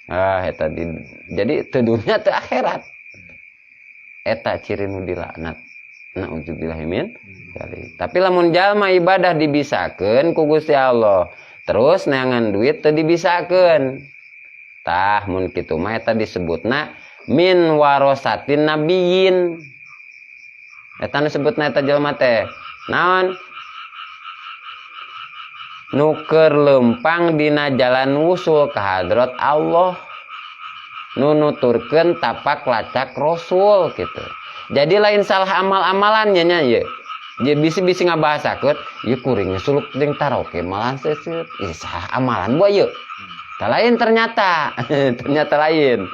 ah, eta di, jadi teu dunya teu akhirat. Eta ciri nu dilaknat. Nauzubillahi min dzalik. Tapi lamun jalma ibadah dibisakeun ku Gusti Allah, terus neangan duit teu dibisakeun. Tah mun kitu mah eta disebutna min warasatin nabiyyin. Eta disebutna eta jelema teh naon? Nu keur lempang dina jalan wusul ka hadrat Allah, nu nuturkeun tapak lacak Rasul gitu. Jadi lain salah amal-amalannya nya ieu. Jadi bisi-bisi ngabahasakeun ieu kuring suluk jeung taroke malah seuseut. Ih salah amalan buah ieu. Tah lain ternyata. Ternyata lain.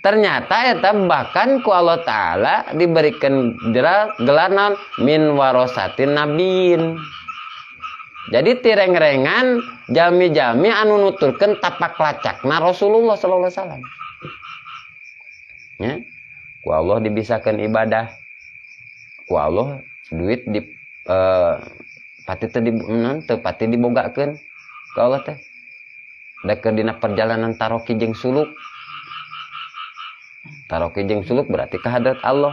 Ternyata eta bahkan ku Allah Ta'ala diberikan gelar naon min warasatin nabiyin. Jadi tireng-rengan jami-jami anu nuturkeun tapak lacakna Rasulullah sallallahu alaihi wasallam. Ya. Ku Allah dibisakeun ibadah. Ku Allah duit di pati teu di naon teu pati dibogakeun ku Allah teh. Da keur dina perjalanan taroki jeung suluk. Taroki jeung suluk berarti ka hadrat Allah.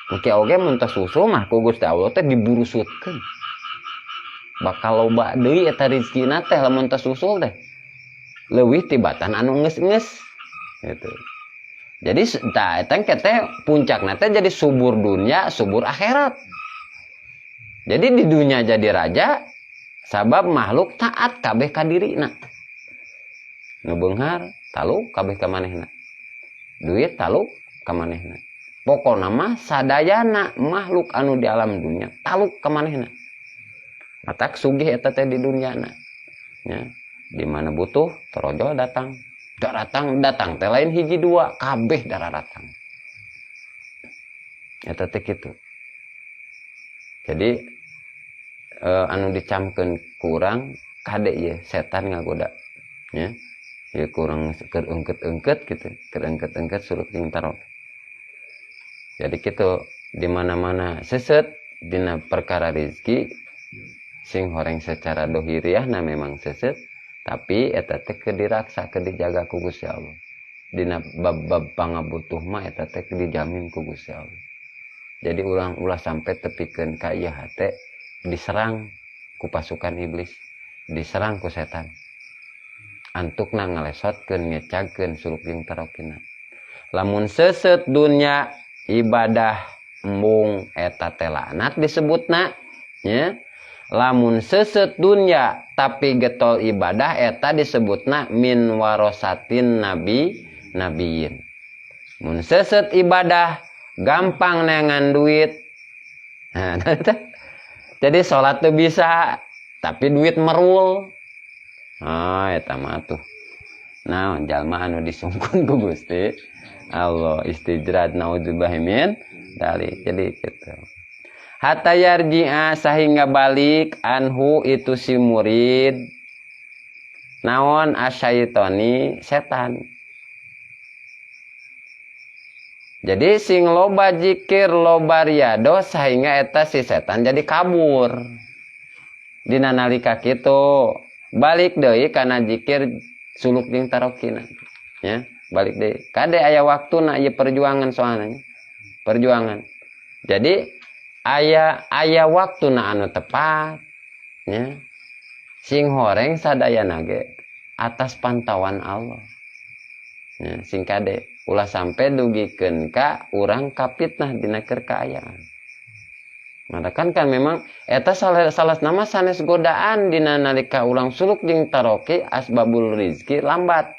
Engke oge mun teh susul mah ku Gusti Allah teh diburusutkeun. Bakal loba deui eta rezekina teh lamun teh susul teh. Leuwih tibatan anu geus-geus gitu. Jadi tah eta engke teh puncakna teh jadi subur dunia, subur akhirat. Jadi di dunia jadi raja sabab makhluk taat kabeh ka dirina. Nu beunghar taluk kabeh ka manehna. Duit taluk ka manehna. Pokona mah sadayana makhluk anu di alam dunia taluk ka manehna. Matak sugih eta teh di dunyana. Ya, di mana butuh torojol datang. Datang datang teh lain hiji dua, kabeh daratang. Eta teh kitu. Jadi anu dicamkeun kurang kade ieu setan ngagoda. Ya. Ya kurang keur eungkeut-eungkeut gitu, keur eungkeut-eungkeut suluk jeung tarok. Jadi kitu di mana-mana seset dina perkara rezeki sing horeng secara dohiriah na memang seset, tapi eta teh keur diraksa, keur dijaga ku Gusti Allah. Dina bab-bab pangabutuh mah eta teh dijamin ku Gusti Allah. Jadi urang ulah sampai tepikeun ka ieu hate diserang ku pasukan iblis, diserang ku setan. Antukna ngalesotkeun, ngecagkeun suluk jeung tarokina. Lamun seset dunya ibadah embung eta teh laknat disebutna, nya. Lamun seset dunya tapi getol ibadah eta disebutna min warasatin nabiyin. Mun seset ibadah gampang neangan duit. Nah, jadi sholat tuh bisa tapi duit merul. Ah, eta mah tuh. Nah, jalma anu disungkun ku Gusti Allah istijrad naudzubillahi min dzalik. Jadi gitu. Hatta yarji'a sehingga balik anhu itu si murid naon asyaitoni setan. Jadi sing loba jikir loba riado sehingga eta si setan jadi kabur. Dina nalika kitu balik deui kana jikir suluk jeung tarokina. Ya, balik deui. Kade aya waktuna ieu perjuangan soalnya. Perjuangan. Jadi aya waktuna anu tepat ya. Sing horeng sadayana ge atas pantauan Allah. Ya, sing kade ulah sampai dugikeun ka urang kapitnah dina keur kaayaan. Maka kan memang eta salah nama sanes godaan dina nalika urang suluk jeung taroki asbabul rizki lambat.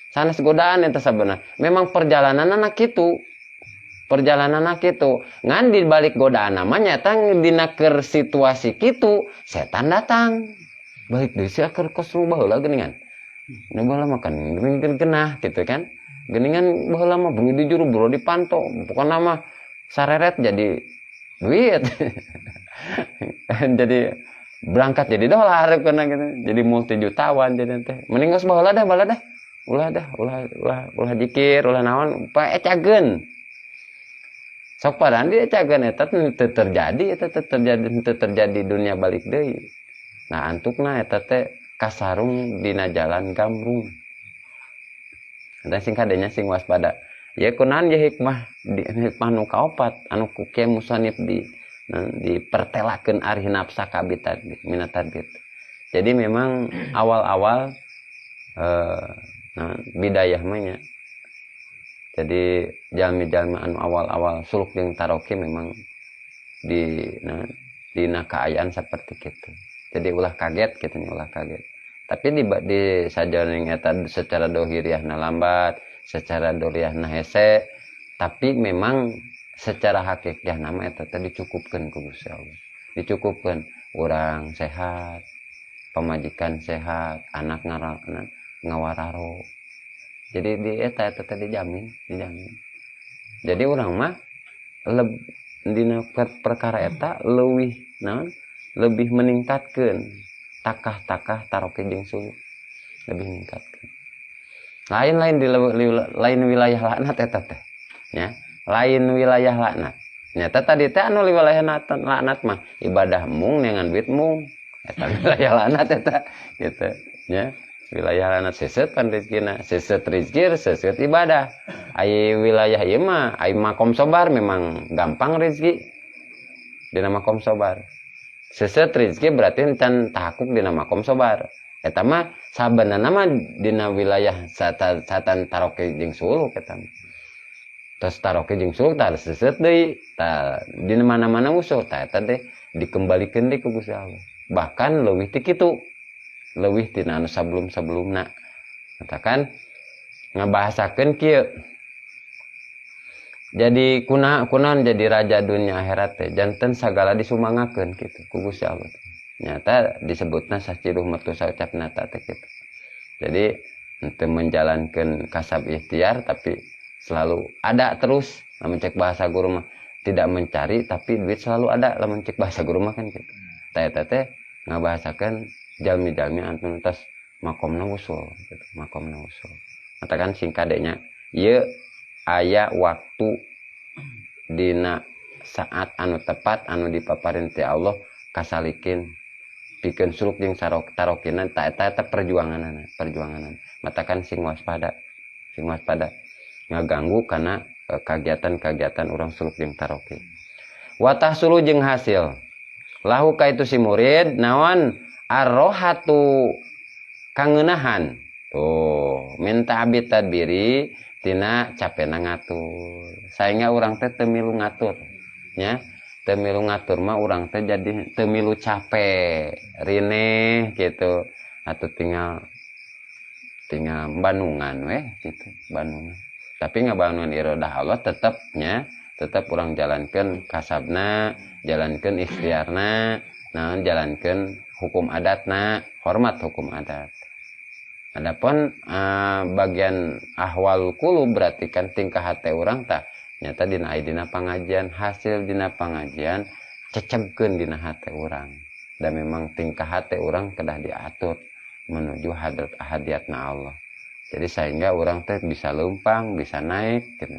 Sanes godaan eta sabenerna. Memang perjalanan kitu. Perjalanan kitu. Ngan di balik godaan namanya eta dina keur situasi kitu setan datang. Balik deui sia keur kos nu baheula geuningan. Nu baheula mah kan geuning genah gitu kan. Geuningan baheula mah buru di juru buru dipanto. Pokona mah sareret jadi duit. Jadi berangkat jadi dolar kena gitu. Jadi multi jutawan jadi teh. Mending geus baheula dah baheula dah. Ulah dah, ulah ulah ulah jikir, ulah naon, ecageun. Sok padahal dia ecageun eta teu terjadi, eta teu terjadi, teu terjadi dunia balik deui. Nah, antukna eta teh kasarung dina jalan gamrung. Eta sing kadenya sing waspada. Ya kunaon ye hikmah di hikmah nu kaopat anu ku kieu musannif di dipertelakeun arih nafsa kabitad minat tadbir. Jadi memang awal-awal nah, bidayah mah nya. Jadi jalmi-jalmi anu awal-awal suluk jeung taroki memang di nah, dina kaayaan seperti kitu. Jadi ulah kaget kitu nya, ulah kaget. Tapi di sajroning eta secara dohiriahna lambat, secara doriahna hese, tapi memang secara hakikahna mah eta teh dicukupkeun ku Gusti Allah. Dicukupkeun urang sehat, pamajikan sehat, anak ngawararo. Jadi di eta teh dijamin, dijamin. Jadi urang mah dina perkara eta leuwih naon? Lebih meningkatkeun takah-takah taroke jeung suluk, lebih meningkatkeun. Lain-lain di lain wilayah laknat eta teh nya, lain wilayah laknat. Nyata tadi teh anu wilayah laknat mah ibadah mung neangan duit mung eta wilayah laknat eta gitu nya. Wilayah laknat seset pan rezekina, seset rezeki, seset ibadah. Ai wilayah ieu mah ai makom sobar memang gampang rezeki dina makom sobar. Seset rezeki berarti can tahakuk dina makom sobar. Eta mah sabenerna mah dina wilayah satan taroke jeung suluk eta mah. Terus taroke jeung suluk tah seset deui, tah dina mana-mana usul tah eta teh dikembalikeun deui ku Gusti Allah. Bahkan leuwih ti kitu, leuwih tina anu sabelum-sabelumna. Katakan ngabahasakeun kieu. Jadi kunaon jadi raja dunia akhirat teh janten sagala disumangakeun kitu ku Gusti Allah. Nyata disebutna saciduh mertu saucapna ta teh kitu. Jadi henteu menjalankan kasab ikhtiar tapi selalu ada terus. Lamun cek bahasa guru mah tidak mencari tapi duit selalu ada, lamun cek bahasa guru mah kan kitu. Tah eta teh ngabahasakeun jalmi-jalmi anu tos makomna wusul gitu, makomna wusul. Katakan singkadenya ieu aya waktu dina saat anu tepat anu dipaparin ti Allah kasalikin pikeun suluk jeung tarokinan ta eta eta perjuanganana, perjuanganan. Matakan sing waspada, sing waspada ngaganggu kana kegiatan-kegiatan urang suluk jeung taroki. Wa tahsulu jeung hasil lahu ka itu si murid naon arrohatu kangeunahan tuh minta abid tadbiri tina capena ngatur sehingga urang teh teu milu ngatur nya, teu milu ngatur mah urang teh jadi teu milu capek rineh gitu atau tinggal bandungan weh gitu bandungan. Tapi ngabangun iradah Allah tetepnya tetep urang jalankeun kasabna, jalankeun ikhtiarna, naon jalankeun hukum adatna, hormat hukum adat. Adapun bagian ahwal qulub berarti kan tingkah hate urang tah nyata dina aya dina pangajian, hasil dina pangajian cecebkeun dina hate urang. Dan memang tingkah hate urang kedah diatur menuju hadrat ahadiatna Allah. Jadi sehingga urang teh bisa leumpang, bisa naik gitu.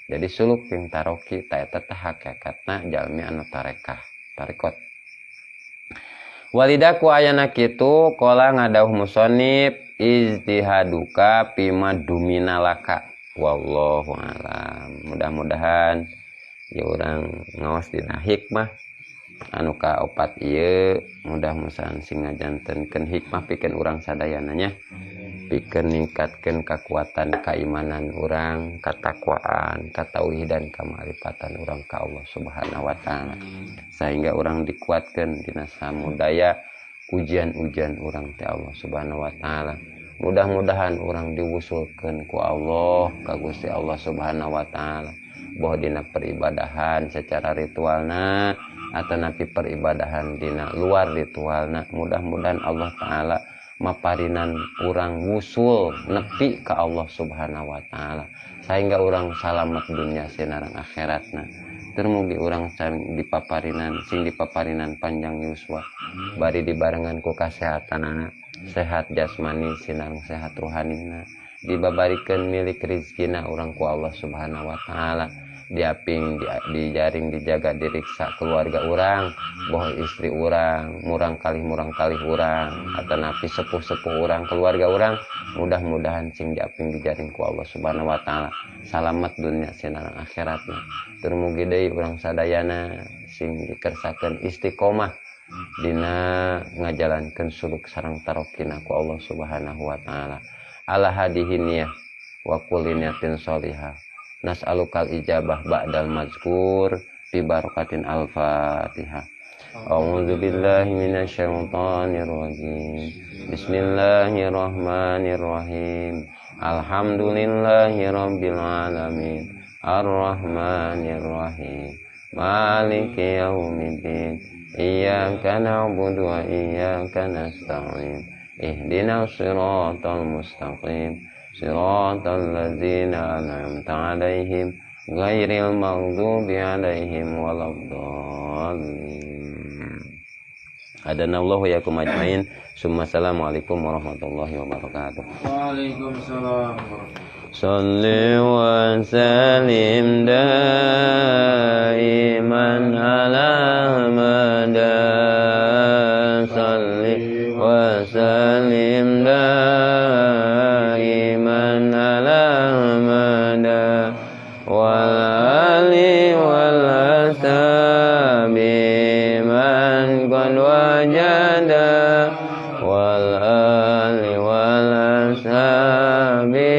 Jadi suluk jeung taroki ta eta teh hakikatna jalmi anu tarekah, tarekot. Walidaku ayana kitu qala ngadauh musannif ijtihaduka fima dumina laka. Wallahu alam. Mudah-mudahan ya urang ngaos dina hikmah anu kaopat ieu, mudah-mudahan sing ngajantenkeun hikmah pikeun urang sadayana nya, pikeun ningkatkeun kakuatan keimanan urang, katakwaan, katauhidan, kamaripatan urang ka Allah Subhanahu wa taala, sehingga urang dikuatkeun dina samudaya ujian-ujian urang teh Allah Subhanahu wa taala. Mudah-mudahan urang diwusulkeun ku Allah ka Gusti Allah Subhanahu wa taala, boh dina peribadahan secara ritualna atau napi peribadahan dina luar ritualna. Mudah-mudahan Allah taala maparinan urang wusul nepi ka Allah Subhanahu wa taala sehingga urang salamet dunia sinareng akhiratna. Termugi urang sing dipaparinan, sing dipaparinan panjang yuswa bari dibarengan ku kasehatanana. Sehat jasmani sinareng sehat ruhanina. Dibabarikeun milik rizkina urang ku Allah Subhanahu wa taala. Diaping dijaring dijaga diriksa keluarga urang, boh istri urang, murang kalih urang, atanapi sepuh-sepuh urang, keluarga urang, mudah-mudahan sing diaping dijaring ku Allah Subhanahu wa taala. Salamet dunya sinareng akhiratna. Tur mugi deui urang sadayana sing dikersakeun istiqomah dina ngajalankeun suluk sareng tarokina ku Allah Subhanahu wa taala. Ala hadihi niyah wa kulli niyatin sholihah. Nas'alukal ijabah ba'dal mazkur bi barakatin al-Fatihah. A'udzu billahi minasyaitonir rajim. Bismillahirrahmanirrahim. Alhamdulillahi rabbil alamin. Arrahmanir rahim. Maliki yaumiddin. Iyyaka na'budu wa iyyaka nasta'in. Ihdinas siratal mustaqim. Siratal ladzina an'amta 'alaihim ghairil maghdubi 'alaihim waladdallin. Hadanallahu wa iyyakum ajmain. Summa assalamualaikum warahmatullahi wabarakatuh. Waalaikumsalam. Salli wa sallim daiman ala Ahmad. Salli wa sallim daiman ala Ahmad wal ali wal ashabi man qad wajada wal ali wal ashabi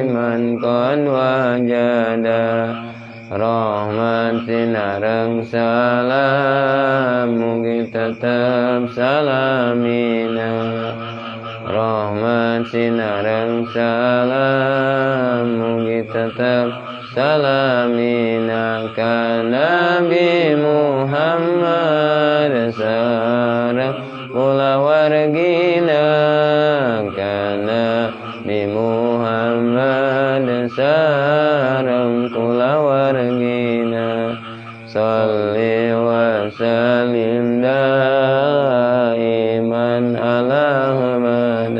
man qad wajada. Rahmat sinareng salam mugi tetep salamina. Rahmat sinareng salam mugi tetep salamina ka Nabi Muhammad sareng kulawargina ka Nabi Muhammad sareng kulawargina. Salli wa sallim daiman ala Ahmad.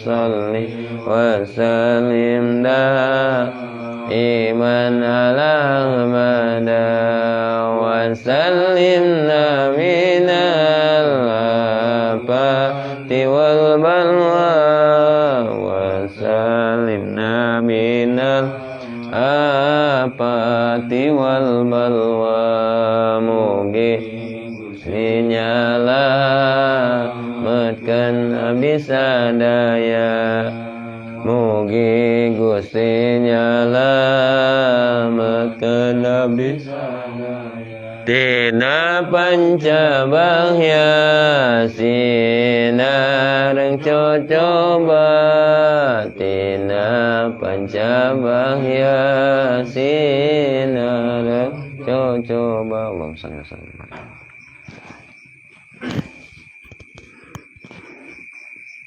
Salli wa sallim daiman ala Ahmad wa sallimna minal afati wal balwa wa sallimna minal afati wal balwa. Mugi sinyalametkeun abdi sadaya. Mugi Gusti nyalametkeun abdi sadaya. Tina panca bahya sinareng cocoba. Tina panca bahya sinareng cocoba. Allahumma shalli wa sallim.